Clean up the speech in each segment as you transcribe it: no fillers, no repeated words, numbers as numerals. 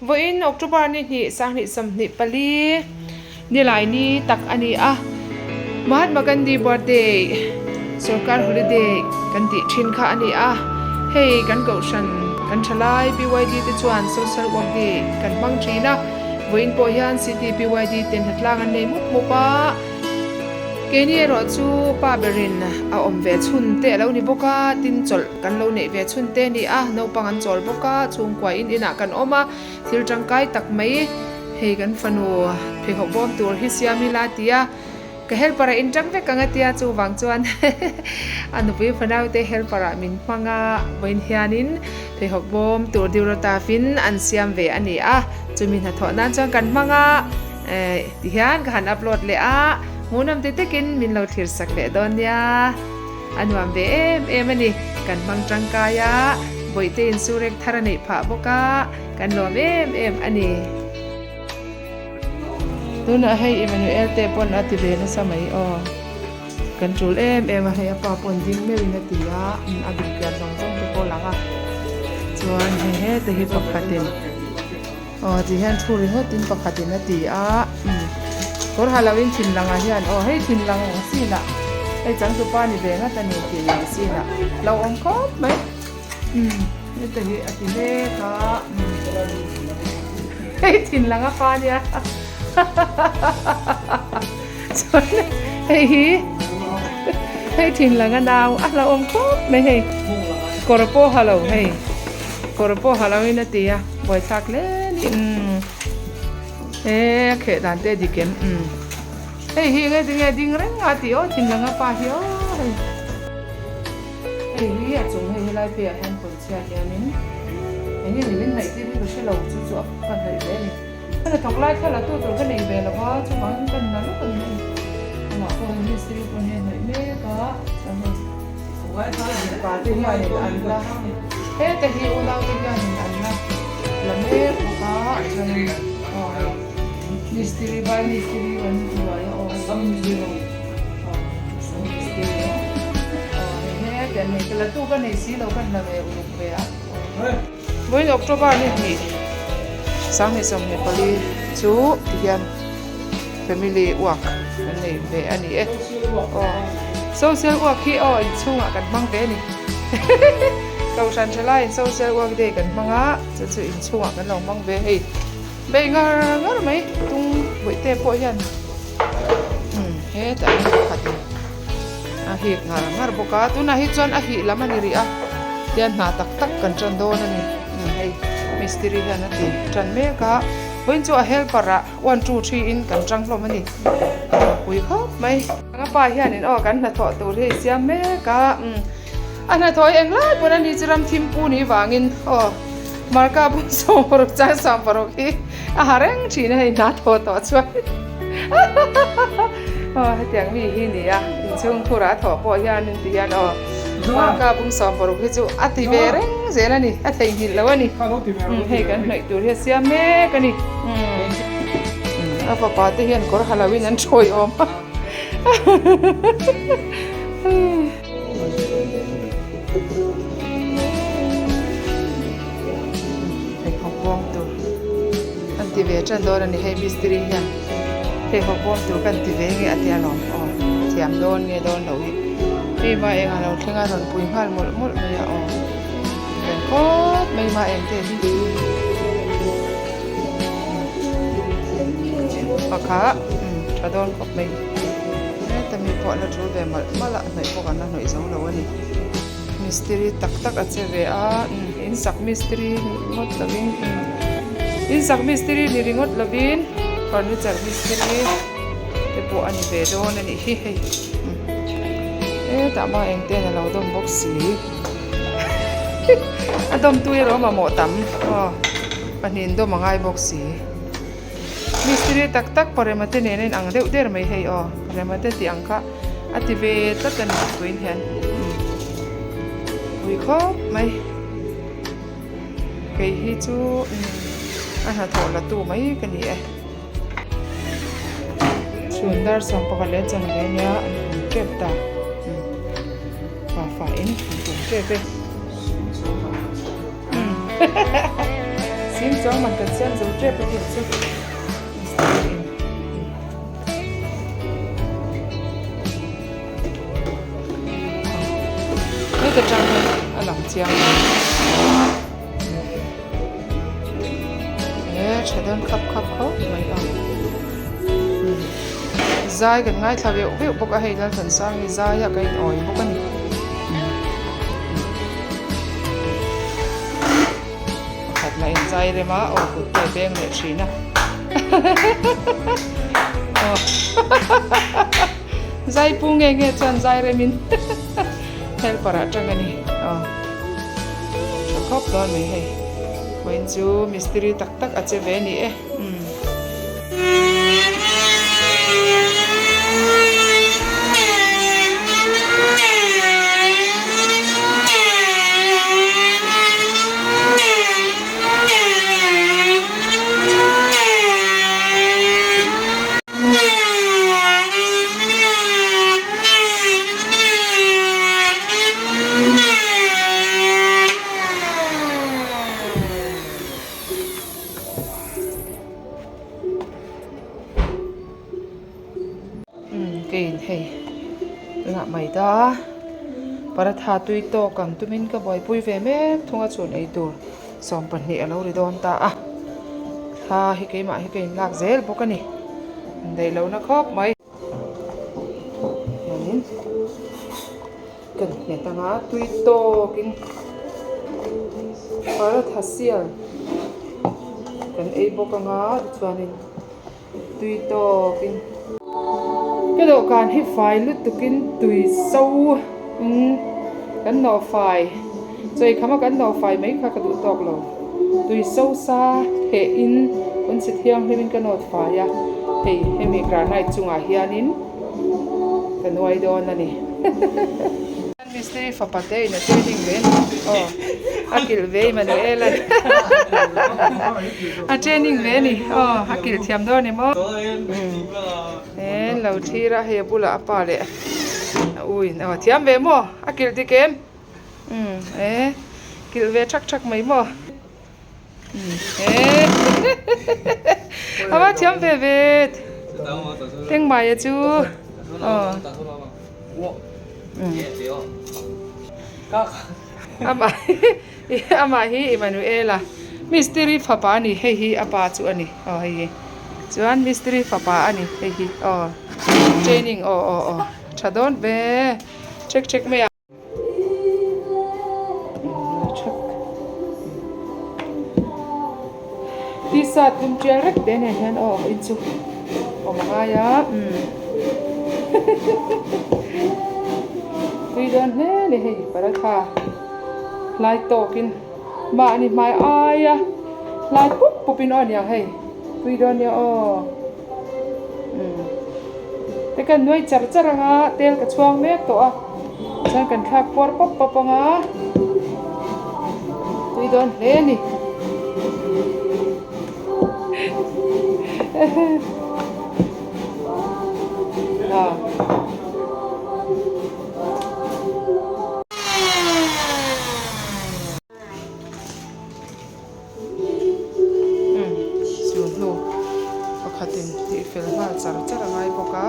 Vawiin October ni hnih 2024 nilai ni tak a ni a, Mahatma Gandhi birthday sorkar holiday kan tih thin kha a ni a, hei kan kohhran kan thalai PYD te chuan social work day kan hmang thin a, vawiin pawh hian city PYD te hnatlang an nei mup mup a. Keini erawh chu pa berin a awm ve chhun te a lo ni bawk a, tin chawlh kan lo neih ve chhun te a ni a, naupang an chawl bawk a, chhungkua in inah kan awm a, thil tangkai tak mai hei kan fanu pheikhawk bawm tur hi siam ila ti a, ka helper a intang vek ang a tia chuvang chuan a nupui fanau te helper ah min hmang a, vawiin hianin pheikhawk bawm tur Durotaf-in an siam ve a ni a, chumi hnathawh nan chuan kan hmang a. Eh, tihian ka han upload leh a, hmuhnawm ti takin min lo thlir sak leh dawn nia. A nuam ve em em a ni, kan hmang tangkai a, bawihte in surek thar a neih phah bawk a, kan lawm em em a ni. Tunah hei Emmanuel te pawn a ti ve nasa mai aw. Kan tul em em a, hei a pa pawn ding meuhin a ti a, a duh pian zawng zawng te pawh a lang a, chuan hei heta hi pakhatin. Aw ti hian thu ringawt in pakhat in a ti a umm kawr ha lo in thin lang ah hian aw hei thin lang ang sin ah hei changtupa ni ve ngat a ni thin lang sin ah lo awm khawp mai umm heta hi a ti mek a umm hei thin lang a pa nia chuan hei hi hei thin lang a nau a hlauhawm khawp mai hei kawr pawh ha lo hei. Kawr pawh ha lo in a ti a, buaithlak hle ni umm he a kheh dan te a dik em umm hei hi nge tinge ding reng a tih aw thin langa pa hi aw hei hei hi a chung hei helai phei ah hian pawn chhiat hianin eng nge ni min hnaih tir hi ka hre lo chu chu a ka hnaih ve a ni ka hnathawk lai thla la tu tur ka nei ve lo va chuvangin ka na lawk a ni hei amah pawh hei mistiri pawn hei a hnaih mek a chuan hei. Mipa te hianin an la heta hi unau te hianin an la la mek bawk a chuanin aw hei mistiri vai mistiri an buai a aw aw mistiri aw hei heti an nei la tu ka nei si lo ka la ve uluk ve a vawiin October ni hnih 2024 chu tihian. Family work kan nei ve a ni e. Aw social work hi aw inchhungah kan hmang ve a ni. Kohhran tha laiin social work day kan hmang a, chu chu inchhungah kan lo hmang ve hei. Bei ngar ngar mai tung bawihte pawh hian umm hetah hian pakhatin a hik ngar ngar bawk a, tunah hi chuan a hih lam a ni rih a, tian hna tak tak kan tan dawn a ni. Umm hei mistiri hian a ti tan mek a, vawiin chu a helper ah. One two three in kan tang hlawm a ni pui khawp mai. Ka pa hianin aw kan hnathawh tur hi siam mek a umm a hnathawh hi englai pawn a ni chu ram thim pu ni vangin aw marka bawm 16 chang 16 hi a ha reng thin a hei hna thawh tawh chuan aw hetiang mi hi ni a inchhung khurah a thawh pawh hian ti hian aw marka bawm 16 hi chu a ti ve reng zel a ni a theihnghilh lo a ni hei kan hnawih tur hi a siam mek a ni. A fapa te hian kawr ha lo in an thawi awm a. Pheikhawk bawm tur kan ti ve tan dawn a ni hei mistiri hian pheikhawk bawm tur kan ti ve nge a tia lawm aw thiam dawn nge dawn loh hi hei ma engah lo thleng a rawn pui nghal mawlh mawlh mai a aw reng khawp mai ma eng te hi. Pakhat tha dawn khawp mai heta mi pawh la tul ve malh malh a hnawih pawh kan la hnawih zo lo a ni mistiri tak tak a che ve a in sak mistiri ringawt lovin in sak mistiri ni ringawt lovin furniture mistiri te pawh a ni ve dawn a nih hi hei hetah mah eng ten a lo dawm bawk si a dawmtu erawh mamawh tam aw. Pahnihin dawm a ngai bawk si. Mistiri tak tak parema te nen a inang deuh der mai hei aw. Parema te tih ang kha a ti ve tlat a ni puiin hian pui khawp mai. Kei hi chu a hnathawh la tu mai ka ni e. Chhun dar 11 leh chanve ania an kum tep ta. Fa fa in an kum tep e. Sing chuang man kan siam zo tep a tih chu mistiri in. Heta tang hian a lang chiang a he tha dawn khap khap khawp mai a zai kan ngaithla veuh veuh bawk a hei Lalthansang hi zai a ka in awi bawk a ni. Pakhat lah in zai rem a aw kut te a beng leh thin a aw zai pu nge nge chuan zai rem in helper ah tang a ni aw tha khawp dawn mai hei vawiin chu mistiri tak tak a che ve a ni e umm. Umm keiin hei tunah maida paratha tui tawk ang tumin ka buaipui ve mek thung a chhun ei tur 12 a lo ri dawn ta a thla hi keimah hi ka inlak zel bawk a ni indaih lohna khawp mai. Hianin kan nghet anga tui tawkin paratha sial kan ei bawk anga tichuanin tui tawkin ka dawhkan hi fai lutukin tui so in kan nawh fai chawi khama kan nawh fai mai kha ka duh tawk lo tui so sa theh in pawnchhe thianghlim in ka nawt fai a hei hemi granite chungah hianin ka nuai dawn a ni. Mistiri fapa te in a training ve ni aw a kilh ve Emmanuel a a training ve ni aw a kilh thiam dawn ni maw en lo thlir a hei a bulah a pa leh a u in aw thiam ve maw a kilh dik em umm e kilh ve thak thak mai maw umm e a va thiam ve ve Tengmaia chu aw. Amah hi Emmanuela mistiri fapa a ni hei hi a pa chu a ni aw hei hi chuan mistiri fapa a ni hei hi aw training aw aw aw tha dawn ve check check mai a. T-shirt dum tial rek te nen hian aw in chu awm a ngai a umm tui dawn hle a ni hei paratha hlai tawkin mahni hmai aia hlai pup pup in aw aniang hei tui dawn nia aw umm te kan nuai char char anga tel ka chhuang mek tawh a. Chuan kan thlak puar pawp pawp ang a, tui dawn hle a ni. Chu hnu pakhatin tih fel nghal char char a ngai bawk a,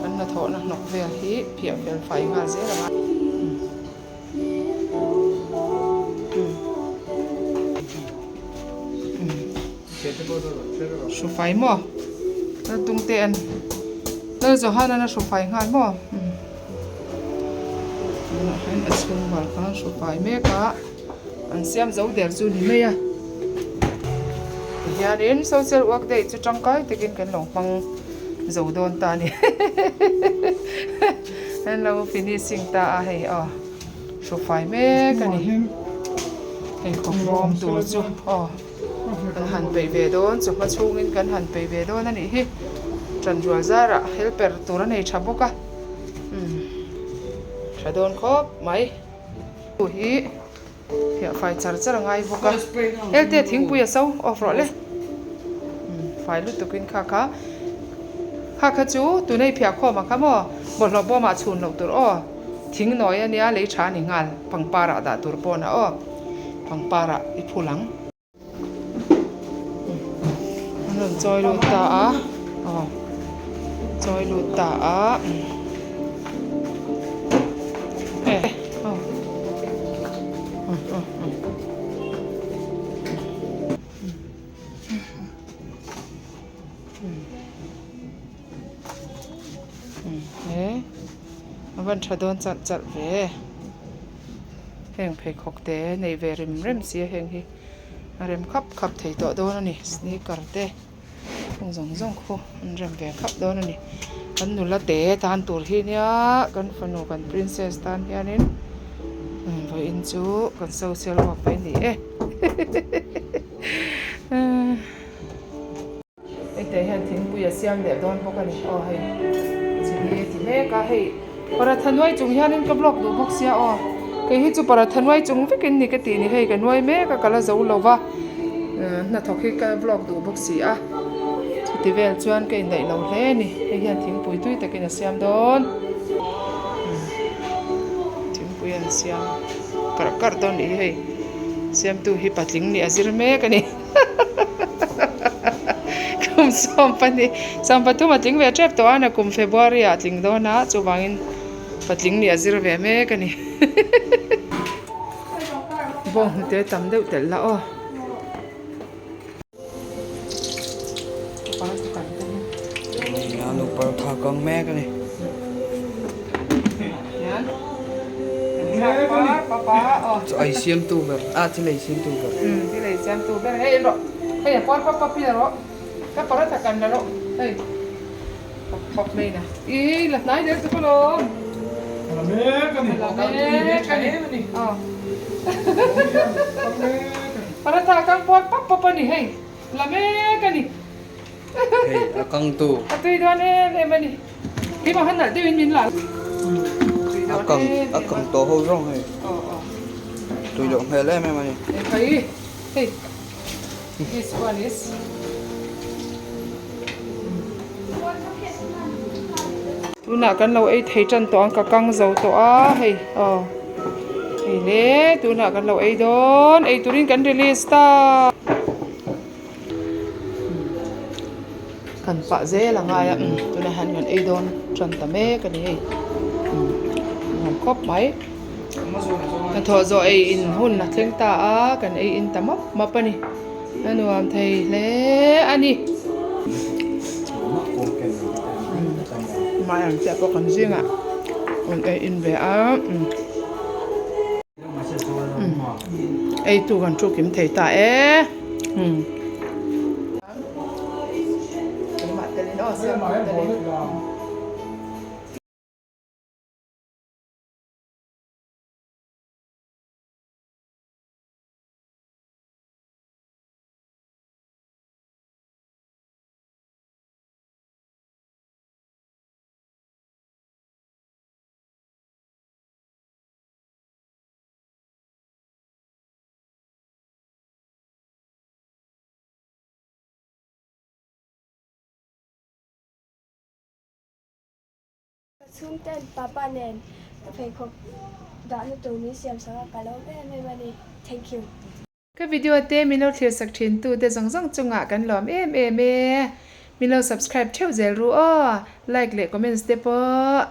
kan hnathawhna hnawk vel hi phiah fel fai nghal zel a ngai. Hru fai maw? Laltung te an Lal Johan-an a hru fai nghal maw? Tunah hian a chhung val kha an hru fai mek a. An siam zo der chu ni mai a. Tihianin social work day chu tangkai takin kan lo hmang zo dawn ta a ni. An lo finishing ta a hei aw hru fai mek a ni. Hei khawkrawm tur chu aw kan han peih ve dawn chawhma chhungin kan han peih ve dawn a nih hi. Tanrual zarah helper tur a nei tha bawk a umm tha dawn khawp mai. Chu hi fiah fai char char a ngai bawk a helte thingpui a so off rawh le umm fai lutuk in kha kha kha kha chu tuna i phiah khawm ang kha maw bawlhhlawh bawmah chhun loh tur aw thing nawi ania lei tha a ni nghal pangpar ah dah tur pawn a aw pangpar ah i phul ang. Chawi lut ta a aw chawi lut ta a eh aw he a van tha dawn chalh chalh ve heng pheikhawk te nei ve rem rem si a heng hi. A rem khap khap thei tawh dawn a ni sneaker te heng zawng zawng khu an rem ve khap dawn a ni kan nula te tan tur hi nia kan fanu kan princess tan hianin vawiin chu kan social work mai a ni e Hetiang hian thingpui a siam leh dawn bawk a ni. Aw hei chili a ti mek a hei paratha nuai chung hianin ka vlog duh bawk sia aw kei hi chu paratha nuai chung vekin ni ka tih ni hei ka nuai mek a ka la zo lo va hnathawk hi ka vlog duh bawk si a chuti vel chuan ka indaih lo hle a ni hei hian thingpui tui takin a siam dawn thingpui an siam karh karh dawn nih hi hei siamtu hi patling nih a zir mek a ni. Kum sawmpahnih sawmpathum a tling ve tep tawh a na kum February ah a tling dawn a chuvangin patling nih a zir ve mek a ni bawng hnute tam deuh telh la aw. Paratha kang mek a ni. Chaw ei siamtu ber a thil ei siamtu ber. Thil ei siamtu ber hei rawh hei a puar pap pap hi rawh ka paratha kan la rawh hei pap pap mai na i la hnai der chu ka lawm la mek a ni la mek a ni aw paratha kang puar pap pap a ni hei la mek a ni. Hei a kang tu. A tui dawn em em a ni. Keimah khan nalh deuhin min la. A kang a kang tawh ho zawng hei. Tui loh hmel em em a ni. Hei hei this one is. Tunah kan lo ei thei tan tawh ang ka kang zo tawh a hei aw hei le tunah kan lo ei dawn ei turin kan release ta. Kan pah zel a ngai a tunah hian kan ei dawn tan ta mek a ni hei nuam khawp mai hnathawh zawh ei in hun a thleng ta a kan ei in ta map map a ni a nuam thei hle a ni mahni ang chiah pawh kan zingah rawn ei in ve a. Ei tu kan thu kim thei ta e. Ka chhungten papa nen ka pheikhawk dahna tur min siam sak a, ka lawm em em a ni. Thank you. Ka video te min lo thlir sak thin tu te zawng zawng chungah kan lawm em em e. Min lo subscribe theuh zel ru aw. Like leh comments te pawh.